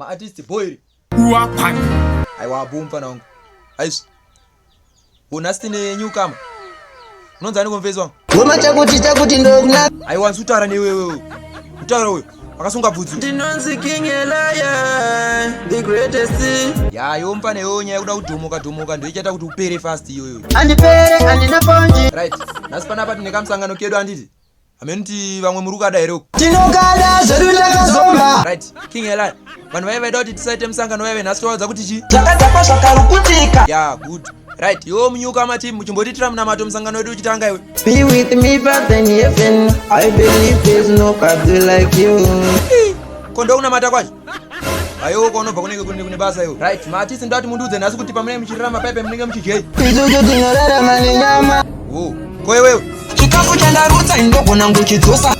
Maartist boy. Uwakwani. Aiwa bo mfana wangu. Aisi. Unasi tine newcomer. Unonzi ani kumfesi wangu? Ngoma chakuti chakuti ndokuna. Aiwa nsutaura newe wewe. Utaura uyo. Akasunga bvudzi. Ndinonzi King Elaya, the greatest. Ya iwe mfana iwe nyaya yekuda kudhomoka dhomoka ndiyo ichaita kuti upere fast iyoyo. Andipere andina ponji. Right. Nhasi panapa tine kamusangano kedu anditi. Hameno kuti vamwe muri kukada here uko. Tinokada zvedu takazomba. Right. King Elaya. Vanhu vaive vaida kuti tisaite musangano vaive nhasi tovaudza kuti chii? Zvakadhakwa zvakarukutika. Ya good. Right. Iwe munyuka mati muchimbotiitira munamato musangano wedu uchitanga iwe. Be with me but in heaven. I believe there's nobody like you. Ko ndokunamata kwacho? Aiwo kwaunobva kunenge kune kune basa iwe. Right. Maartist ndoda kuti mundiudze nhasi kuti pamunenge muchirarama paipe munenge muchidyei. Isusu tinorarama nenyama. Wo. Ko iwewe? Chikafu chandarutsa indogona nguchidzosa.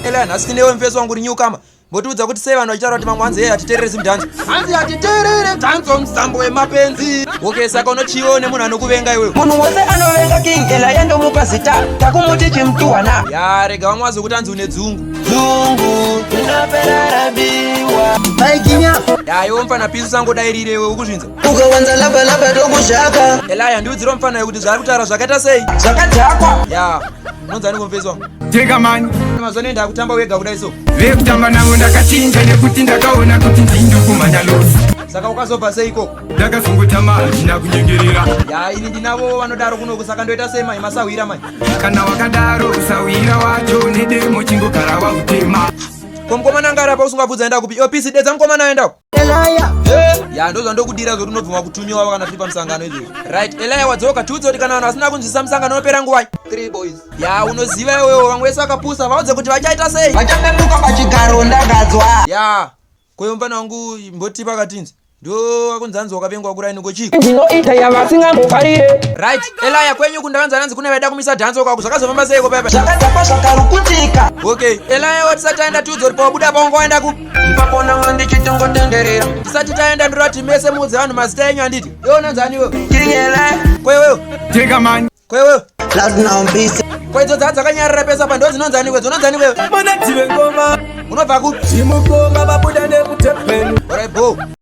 Elaya nhasi tinewe mufesi wangu uri newcomer. Mbotiudza kuti sei vanhu vachitaura kuti mamwe hanzi hey hatiteerere zimudhanzo. Hanzi hatiteerere dhanzo musambo wemapenzi. Okay saka unochiwo nemunhu anokuvenga iwewe. Munhu wese anovenga King Elaya ndomupa zita. Takumuti chimutuwana. Ya rega vamwe vazokuti hanzi une dzungu. Dzungu rinopera rabiwa. Maiginya. Ya iwe mfana pisu sangodairire iwe ukuzvinza. Ukawanza laba laba tokushaka. Elaya ndiudzire mfana iwe kuti zvaari kutaura zvakaita sei? Zvakadhakwa. Ya unonzi ani kumufesi wangu? Tegamani. Mazuva anoenda akutamba wega kudai so. Vekutamba navo ndakachinja nekuti ndakaona kuti ndindokumhanya losi. Saka ukazobva sei ikoko? Ndakazongotama handina kunyengerera. Ya ini ndinavo vanodaro kunoku saka ndoita sei mai masahwira mai. Kana wakadaro usahwira wacho nedemo chingogara wautema. Ko mukomana anga ari apa usingabvudza enda kupi? Iwe pisi dedza mukomana aenda uko. Elaya. Ya ndozvandokudira zvokuti unobvuma kutumiwa kana tiri pamusangano izvozvo. Right, Elaya wadzoka tiudze kuti kana vanhu vasina kunzwisisa musangano unopera nguwai. Three boys. Ya unoziva iwewe vamwe vese vakapusa vaudze kuti vachaita sei. Vachapepuka pachigaro ndagadzwa. Ya koyo mfana wangu mbotipa katinzi. Ndo akunzanzi wakavengwa kuraini kochiko. Ndinoita yavasingambofarire. Right, Elaya kwenyu kundakanzi ananzi kune vaida kumisa dhanso kwako zvakazofamba seiko paipa? Zvakadhakwa zvakarukutika. Okay, Elaya watisati taenda tiudze kuti pawabuda paunga waenda kupi? Ipapo ndanga ndichitongotenderera. Tisati taenda ndoda kuti mese muudze vanhu mazita enyu handiti? Iwe unonzi ani iwewe? King Elaya. Ko iwewe? Tegamani. Ko iwewe? Platinum Beast. Ko idzo dzaa dzakanyarara pese apa ndodzinonzi ani iwe? Dzinonzi ani iwewe? Mana tive ngoma Unobva kupi? Chimukoma vabuda nekutepeni Alright, bo.